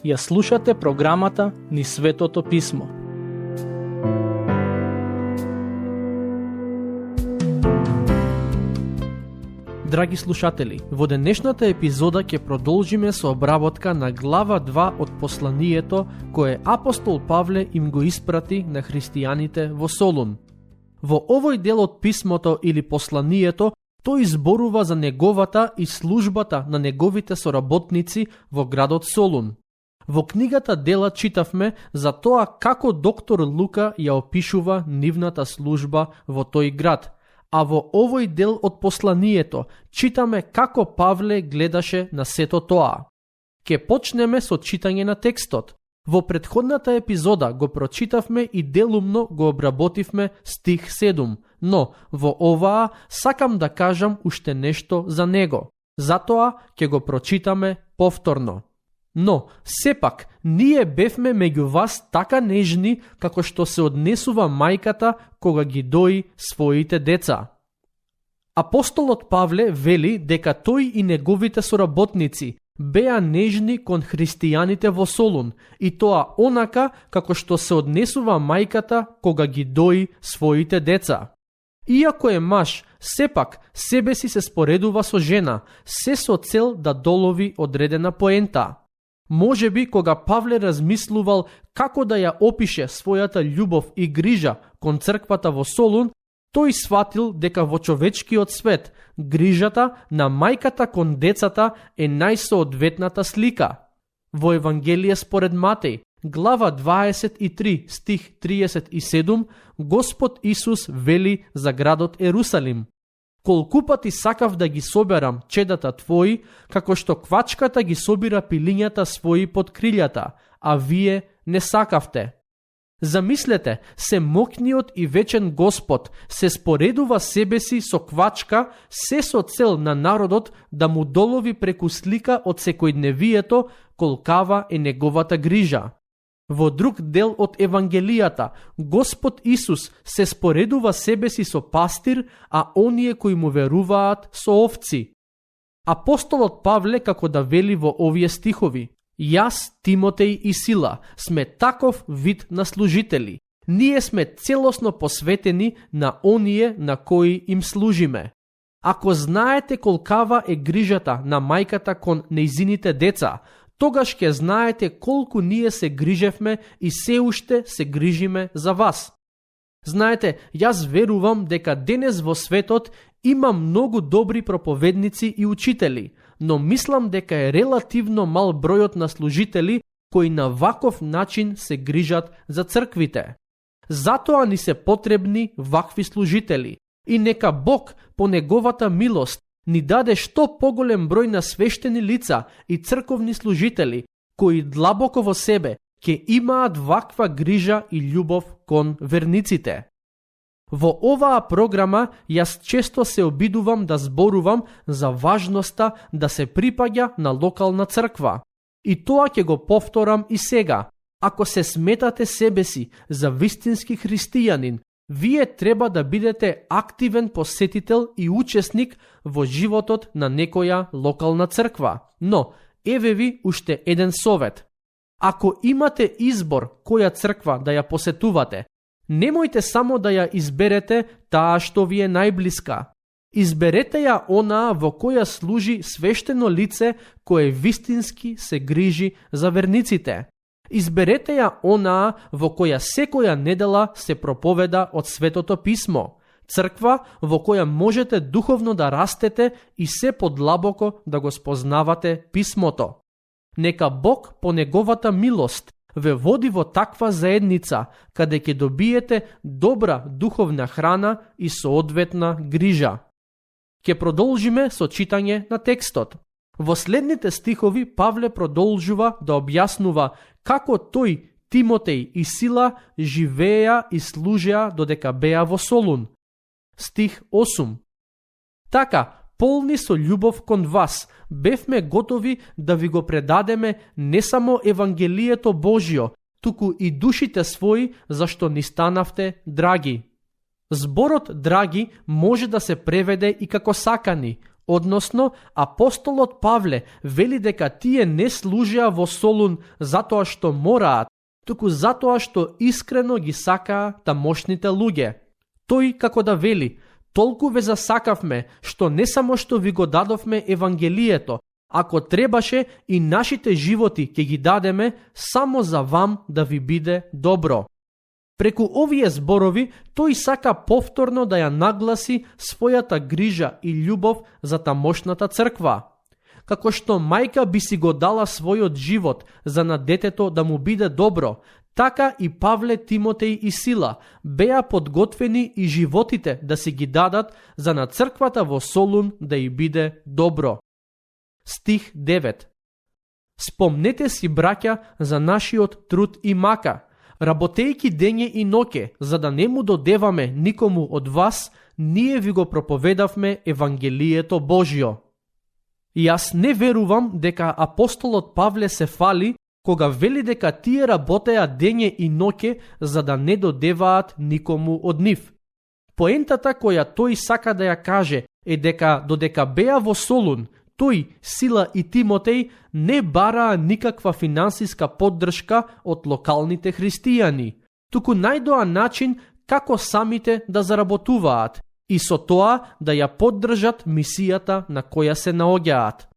Ја слушате програмата Низ Светото Писмо. Драги слушатели, во денешната епизода ќе продолжиме со обработка на глава 2 од посланието кое апостол Павле им го испрати на христијаните во Солун. Во овој дел од писмото или посланието, тој изборува за неговата и службата на неговите соработници во градот Солун. Во книгата Дела читавме за тоа како доктор Лука ја опишува нивната служба во тој град, а во овој дел од посланието читаме како Павле гледаше на сето тоа. Ке почнеме со читање на текстот. Во претходната епизода го прочитавме и делумно го обработивме стих 7, но во оваа сакам да кажам уште нешто за него. Затоа ќе го прочитаме повторно. Но, сепак, ние бевме меѓу вас така нежни како што се однесува мајката кога ги дои своите деца. Апостолот Павле вели дека тој и неговите соработници беа нежни кон христијаните во Солун, и тоа онака како што се однесува мајката кога ги дои своите деца. Иако е маж, сепак себе си се споредува со жена, се со цел да долови одредена поента. Може би кога Павле размислувал како да ја опише својата љубов и грижа кон црквата во Солун, тој сватил дека во човечкиот свет грижата на мајката кон децата е најсоодветната слика. Во Евангелие според Матеј, глава 23, стих 37, Господ Исус вели за градот Ерусалим: колку пати сакав да ги соберам чедата твои, како што квачката ги собира пилињата своји под крилјата, а вие не сакавте. Замислете, се мокниот и вечен Господ се споредува себе си со квачка, се со цел на народот да му долови преку слика од секојдневието колкава е неговата грижа. Во друг дел од Евангелијата, Господ Исус се споредува себе си со пастир, а оние кои му веруваат со овци. Апостолот Павле како да вели во овие стихови: јас, Тимотеј и Сила сме таков вид на служители. Ние сме целосно посветени на оние на кои им служиме. Ако знаете колкава е грижата на мајката кон нејзините деца, тогаш ќе знаете колку ние се грижевме и се уште се грижиме за вас. Знаете, јас верувам дека денес во светот има многу добри проповедници и учители, но мислам дека е релативно мал бројот на служители кои на ваков начин се грижат за црквите. Затоа ни се потребни вакви служители и нека Бог по неговата милост ни даде што поголем број на свештени лица и црковни служители кои длабоко во себе ќе имаат ваква грижа и љубов кон верниците. Во оваа програма јас често се обидувам да зборувам за важноста да се припаѓа на локална црква. И тоа ќе го повторам и сега. Ако се сметате себе си за вистински христијанин, вие треба да бидете активен посетител и учесник во животот на некоја локална црква. Но, еве ви уште еден совет. Ако имате избор која црква да ја посетувате, немојте само да ја изберете таа што ви е најблиска. Изберете ја онаа во која служи свештено лице кое вистински се грижи за верниците. Изберете ја онаа во која секоја недела се проповеда од Светото Писмо, црква во која можете духовно да растете и се подлабоко да го спознавате Писмото. Нека Бог по неговата милост ве води во таква заедница, каде ќе добиете добра духовна храна и соодветна грижа. Ќе продолжиме со читање на текстот. Во следните стихови Павле продолжува да објаснува како тој, Тимотеј и Сила живееа и служеа додека беа во Солун. Стих 8. Така, полни со љубов кон вас, бевме готови да ви го предадеме не само Евангелието Божјо, туку и душите своји, зашто ни станавте драги. Зборот драги може да се преведе и како сакани, односно апостолот Павле вели дека тие не служеа во Солун затоа што мораат, туку затоа што искрено ги сакаа тамошните луѓе. Тој како да вели: толку ве засакавме што не само што ви го дадовме Евангелието, ако требаше и нашите животи ќе ги дадеме само за вам да ви биде добро. Преку овие зборови, тој сака повторно да ја нагласи својата грижа и љубов за тамошната црква. Како што мајка би си го дала својот живот за на детето да му биде добро, така и Павле, Тимотеј и Сила беа подготвени и животите да си ги дадат за на црквата во Солун да и биде добро. Стих 9. Спомнете си, браќа, за нашиот труд и мака, работејќи дење и ноќе, за да не му додеваме никому од вас, ние ви го проповедавме Евангелието Божјо. Јас не верувам дека апостолот Павле се фали кога вели дека тие работеа дење и ноќе за да не додеваат никому од нив. Поентата која тој сака да ја каже е дека додека беа во Солун, тој, Сила и Тимотеј не бараа никаква финансиска поддршка од локалните христијани, туку најдоа начин како самите да заработуваат и со тоа да ја поддржат мисијата на која се наоѓаат.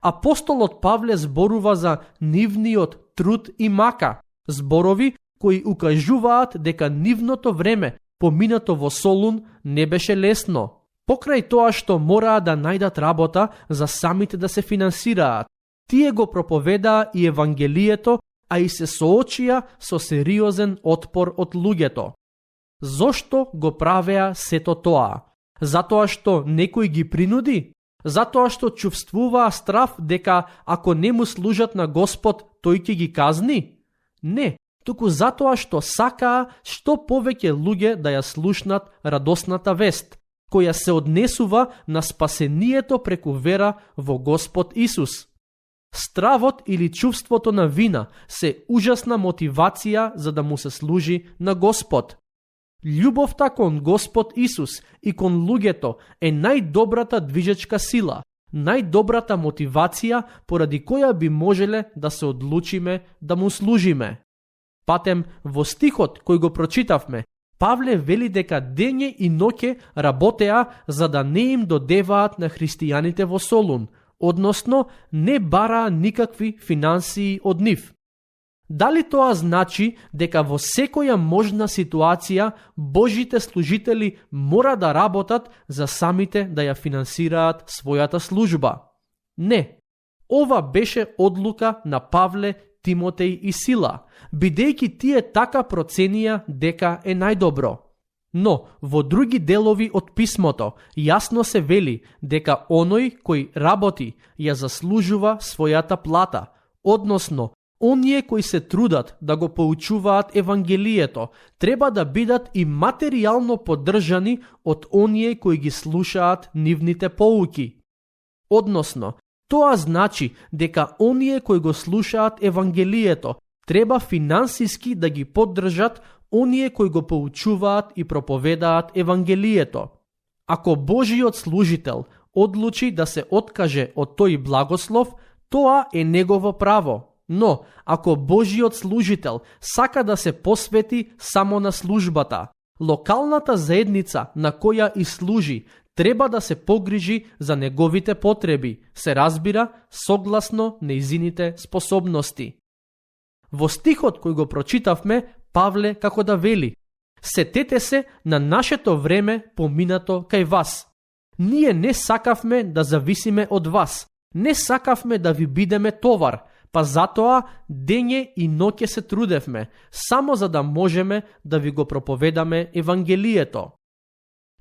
Апостолот Павле зборува за нивниот труд и мака, зборови кои укажуваат дека нивното време поминато во Солун не беше лесно. Покрај тоа што мораа да најдат работа за самите да се финансираат, тие го проповедаа и Евангелието, а и се соочија со сериозен отпор од луѓето. Зошто го правеа сето тоа? Затоа што некој ги принуди? Затоа што чувствуваа страв дека ако не му служат на Господ, тој ќе ги казни? Не, туку затоа што сакаа што повеќе луѓе да ја слушнат радосната вест, која се однесува на спасението преку вера во Господ Исус. Стравот или чувството на вина се ужасна мотивација за да му се служи на Господ. Љубовта кон Господ Исус и кон луѓето е најдобрата движечка сила, најдобрата мотивација поради која би можеле да се одлучиме да му служиме. Патем, во стихот кој го прочитавме, Павле вели дека дење и ноќе работеа за да не им додеваат на христијаните во Солун, односно не бараа никакви финансии од нив. Дали тоа значи дека во секоја можна ситуација Божите служители мора да работат за самите да ја финансираат својата служба? Не. Ова беше одлука на Павле, Тимотеј и Сила, бидејќи тие така проценија дека е најдобро. Но во други делови од писмото јасно се вели дека оној кој работи ја заслужува својата плата, односно оние кои се трудат да го поучуваат Евангелието треба да бидат и материјално поддржани од оние кои ги слушаат нивните поуки. Односно, тоа значи дека оние кои го слушаат Евангелието треба финансиски да ги поддржат оние кои го поучуваат и проповедаат Евангелието. Ако Божиот служител одлучи да се откаже од тој благослов, тоа е негово право. Но, ако Божиот служител сака да се посвети само на службата, локалната заедница на која и служи треба да се погрижи за неговите потреби, се разбира, согласно нејзините способности. Во стихот кој го прочитавме, Павле како да вели: сетете се на нашето време поминато кај вас. Ние не сакавме да зависиме од вас, не сакавме да ви бидеме товар, па затоа дење и ноќе се трудевме, само за да можеме да ви го проповедаме Евангелието.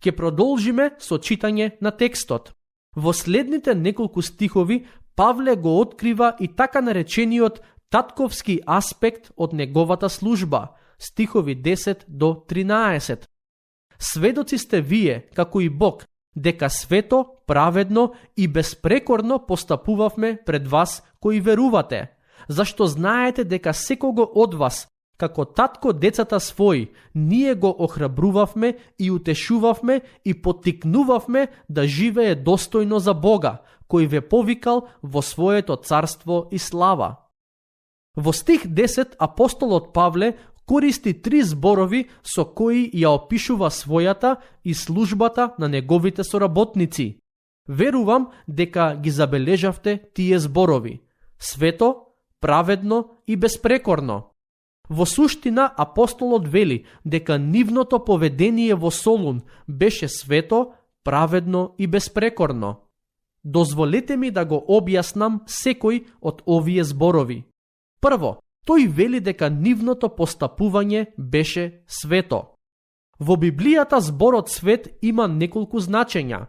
Ке продолжиме со читање на текстот. Во следните неколку стихови Павле го открива и така наречениот татковски аспект од неговата служба, стихови 10 до 13. Сведоци сте вие, како и Бог, дека свето, праведно и безпрекорно постапувавме пред вас кои верувате, зашто знаете дека секого од вас, Како татко децата своји, ние го охрабрувавме и утешувавме и поттикнувавме да живее достојно за Бога, кој ве повикал во своето царство и слава. Во стих 10 апостолот Павле користи 3 зборови со кои ја опишува својата и службата на неговите соработници. Верувам дека ги забележавте тие зборови: свето, праведно и безпрекорно. Во суштина апостолот вели дека нивното поведение во Солун беше свето, праведно и безпрекорно. Дозволете ми да го објаснам секој од овие зборови. Прво, тој вели дека нивното постапување беше свето. Во Библијата зборот свет има неколку значења.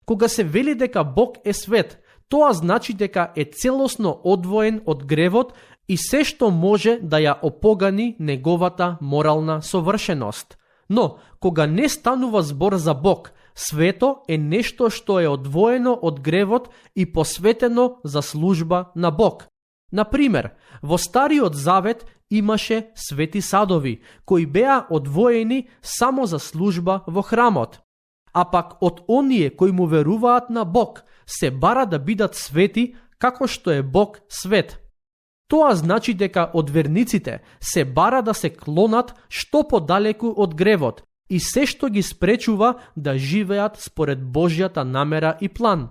Кога се вели дека Бог е свет, тоа значи дека е целосно одвоен од гревот и се што може да ја опогани неговата морална совршеност. Но, кога не станува збор за Бог, свето е нешто што е одвоено од гревот и посветено за служба на Бог. Например, во Стариот Завет имаше свети садови, кои беа одвоени само за служба во храмот. А пак од оние кои му веруваат на Бог, се бара да бидат свети, како што е Бог свет. Тоа значи дека од верниците се бара да се клонат што подалеку од гревот и се што ги спречува да живеат според Божјата намера и план.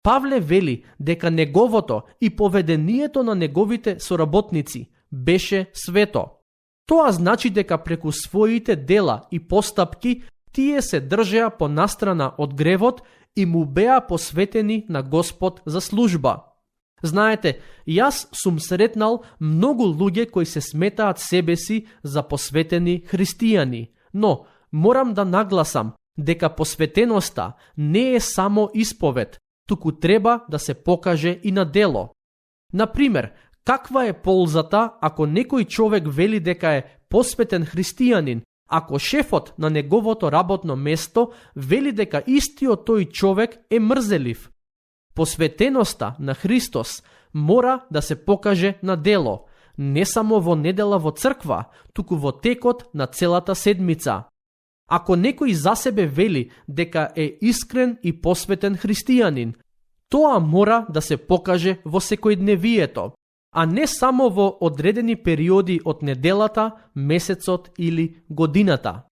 Павле вели дека неговото и поведението на неговите соработници беше свето. Тоа значи дека преку своите дела и постапки тие се држеа по настрана од гревот и му беа посветени на Господ за служба. Знаете, јас сум сретнал многу луѓе кои се сметаат себе си за посветени христијани, но морам да нагласам дека посветеноста не е само исповед, туку треба да се покаже и на дело. Например, каква е ползата ако некој човек вели дека е посветен христијанин, ако шефот на неговото работно место вели дека истиот тој човек е мрзелив? Посветеноста на Христос мора да се покаже на дело, не само во недела во црква, туку во текот на целата седмица. Ако некој за себе вели дека е искрен и посветен христијанин, тоа мора да се покаже во секојдневието, а не само во одредени периоди од неделата, месецот или годината.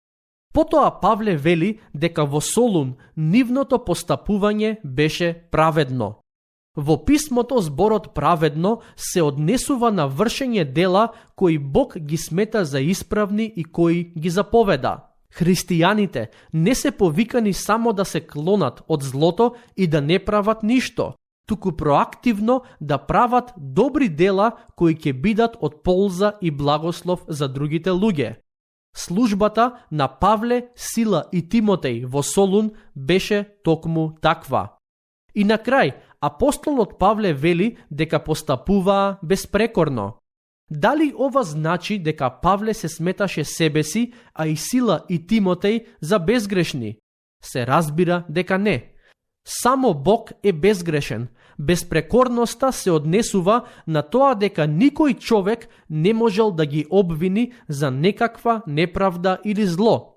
Потоа Павле вели дека во Солун нивното постапување беше праведно. Во писмото зборот праведно се однесува на вршење дела кои Бог ги смета за исправни и кои ги заповеда. Христијаните не се повикани само да се клонат од злото и да не прават ништо, туку проактивно да прават добри дела кои ќе бидат од полза и благослов за другите луѓе. Службата на Павле, Сила и Тимотеј во Солун беше токму таква. И на крај, апостолот Павле вели дека постапуваа безпрекорно. Дали ова значи дека Павле се сметаше себе си, а и Сила и Тимотеј за безгрешни? Се разбира дека не. Само Бог е безгрешен. Безпрекорноста се однесува на тоа дека никој човек не можел да ги обвини за некаква неправда или зло.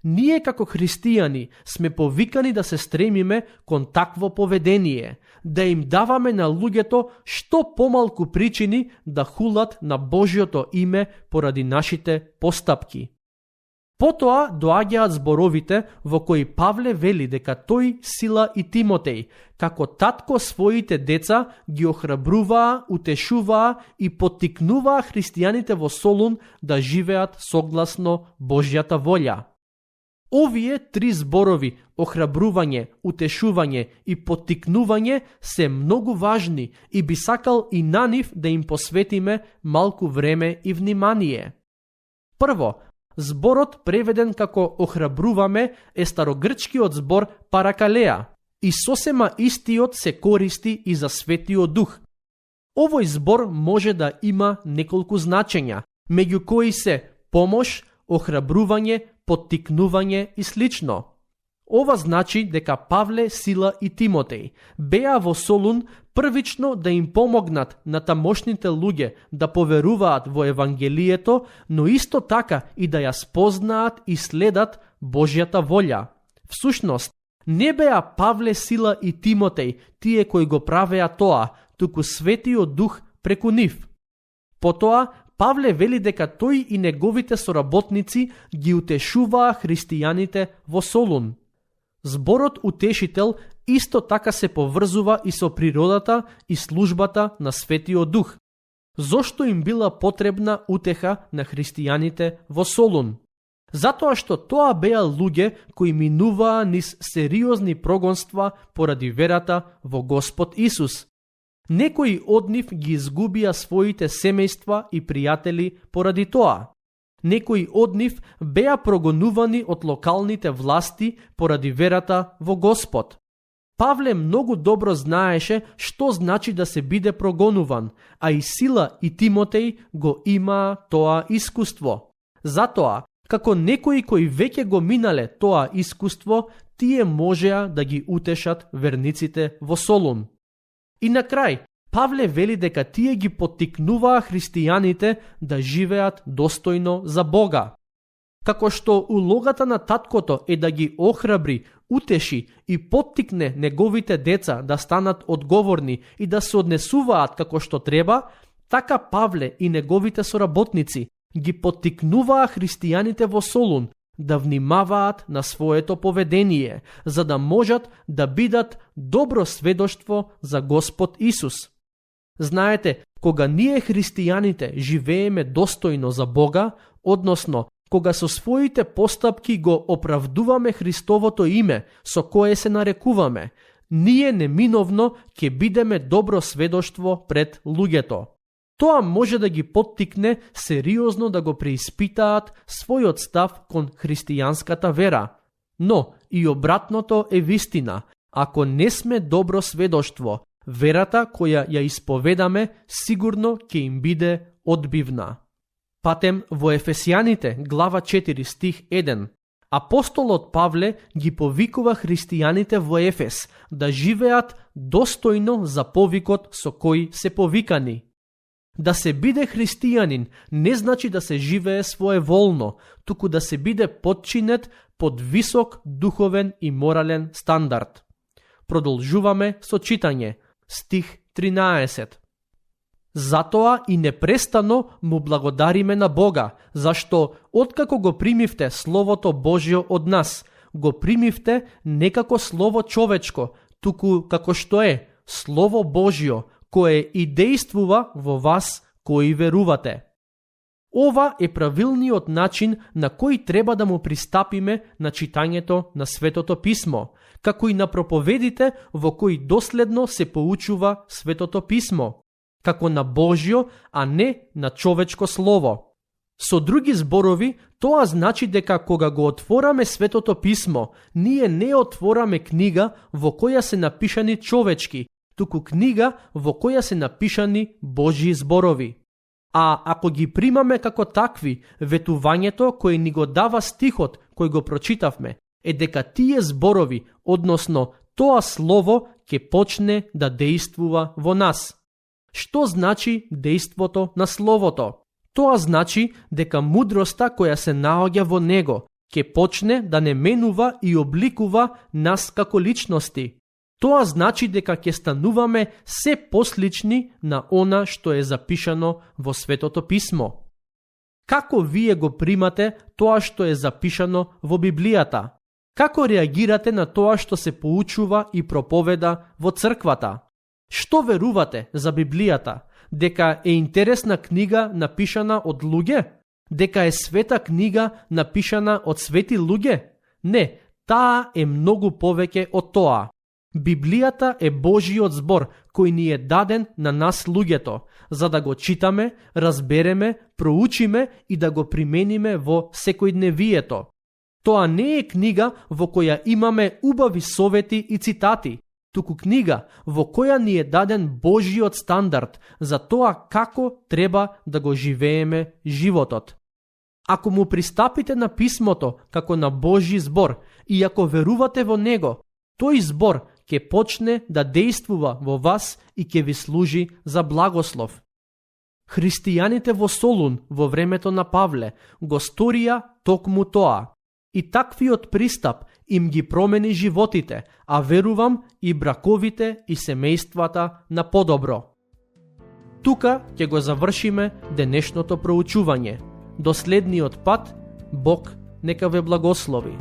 Ние како христијани сме повикани да се стремиме кон такво поведение, да им даваме на луѓето што помалку причини да хулат на Божјото име поради нашите постапки. Потоа доаѓаат зборовите во кои Павле вели дека тој, Сила и Тимотеј, како татко своите деца, ги охрабруваа, утешуваа и поттикнуваа христијаните во Солун да живеат согласно Божјата волја. Овие 3 зборови, охрабрување, утешување и поттикнување, се многу важни и би сакал и на нив да им посветиме малку време и внимание. Прво, зборот преведен како охрабруваме е старогрчкиот збор паракалеа и сосема истиот се користи и за Светиот Дух. Овој збор може да има неколку значења, меѓу кои се помош, охрабрување, поттикнување и слично. Ова значи дека Павле, Сила и Тимотеј беа во Солун првично да им помогнат на тамошните луѓе да поверуваат во Евангелието, но исто така и да ја спознаат и следат Божјата волја. Всушност, не беа Павле, Сила и Тимотеј тие кои го правеа тоа, туку Светиот Дух преку нив. Потоа, Павле вели дека тој и неговите соработници ги утешуваа христијаните во Солун. Зборот утешител исто така се поврзува и со природата и службата на Светиот Дух. Зошто им била потребна утеха на христијаните во Солун? Затоа што тоа беа луѓе кои минуваа низ сериозни прогонства поради верата во Господ Исус. Некои од нив ги изгубија своите семејства и пријатели поради тоа. Некои од нив беа прогонувани од локалните власти поради верата во Господ. Павле многу добро знаеше што значи да се биде прогонуван, а и Сила и Тимотеј го имаа тоа искуство. Затоа, како некои кои веќе го минале тоа искуство, тие можеа да ги утешат верниците во Солун. И на крај, Павле вели дека тие ги поттикнуваа христијаните да живеат достојно за Бога. Како што улогата на таткото е да ги охрабри, утеши и поттикне неговите деца да станат одговорни и да се однесуваат како што треба, така Павле и неговите соработници ги поттикнуваа христијаните во Солун да внимаваат на своето поведение, за да можат да бидат добро сведоштво за Господ Исус. Знаете, кога ние христијаните живееме достојно за Бога, односно, кога со своите постапки го оправдуваме Христовото име со кое се нарекуваме, ние неминовно ќе бидеме добро сведоштво пред луѓето. Тоа може да ги поттикне сериозно да го преиспитаат својот став кон христијанската вера. Но и обратното е вистина. Ако не сме добро сведоштво, верата која ја исповедаме сигурно ќе им биде одбивна. Патем во Ефесијаните, глава 4, стих 1. Апостолот Павле ги повикува христијаните во Ефес да живеат достојно за повикот со кој се повикани. Да се биде христијанин не значи да се живее своеволно, туку да се биде подчинет под висок духовен и морален стандард. Продолжуваме со читање. Стих 13. Затоа и непрестано му благодариме на Бога, зашто откако го примивте Словото Божјо од нас, го примивте не како слово човечко, туку како што е Слово Божјо, кое и действува во вас кои верувате. Ова е правилниот начин на кој треба да му пристапиме на читањето на Светото Писмо, како и на проповедите во кои доследно се поучува Светото Писмо, како на Божјо, а не на човечко слово. Со други зборови, тоа значи дека кога го отвораме Светото Писмо, ние не отвораме книга во која се напишани човечки, туку книга во која се напишани Божји зборови. А ако ги примаме како такви, ветувањето кое ни го дава стихот кој го прочитавме, е дека тие зборови, односно тоа слово, ќе почне да действува во нас. Што значи действото на словото? Тоа значи дека мудроста која се наоѓа во него ќе почне да не менува и обликува нас како личности. Тоа значи дека ќе стануваме се послични на она што е запишано во Светото Писмо. Како вие го примате тоа што е запишано во Библијата? Како реагирате на тоа што се поучува и проповеда во црквата? Што верувате за Библијата? Дека е интересна книга напишана од луѓе? Дека е света книга напишана од свети луѓе? Не, таа е многу повеќе од тоа. Библијата е Божиот збор кој ни е даден на нас луѓето, за да го читаме, разбереме, проучиме и да го примениме во секојдневието. Тоа не е книга во која имаме убави совети и цитати, туку книга во која ни е даден Божиот стандард за тоа како треба да го живееме животот. Ако му пристапите на писмото како на Божји збор и ако верувате во него, тој збор ќе почне да действува во вас и ќе ви служи за благослов. Христијаните во Солун во времето на Павле го сторија токму тоа. И таквиот пристап им ги промени животите, а верувам и браковите и семејствата на подобро. Тука ќе го завршиме денешното проучување. До следниот пат, Бог нека ве благослови.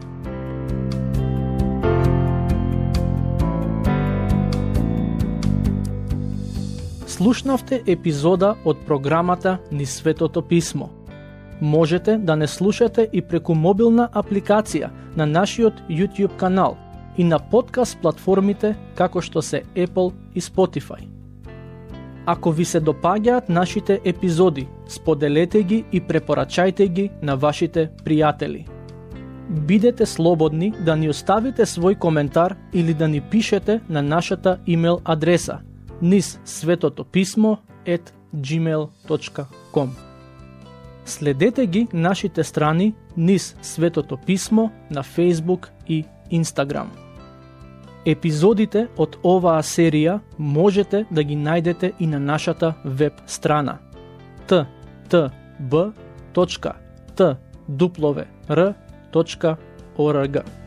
Слушнавте епизода од програмата Низ Светото Писмо. Можете да не слушате и преку мобилна апликација на нашиот YouTube канал и на подкаст платформите како што се Apple и Spotify. Ако ви се допаѓаат нашите епизоди, споделете ги и препорачајте ги на вашите пријатели. Бидете слободни да ни оставите свој коментар или да ни пишете на нашата имейл адреса nizsvetotopисmo@gmail.com. Следете ги нашите страни Низ Светото Писмо на Facebook и Instagram. Епизодите од оваа серија можете да ги најдете и на нашата веб страна ttb.twr.org.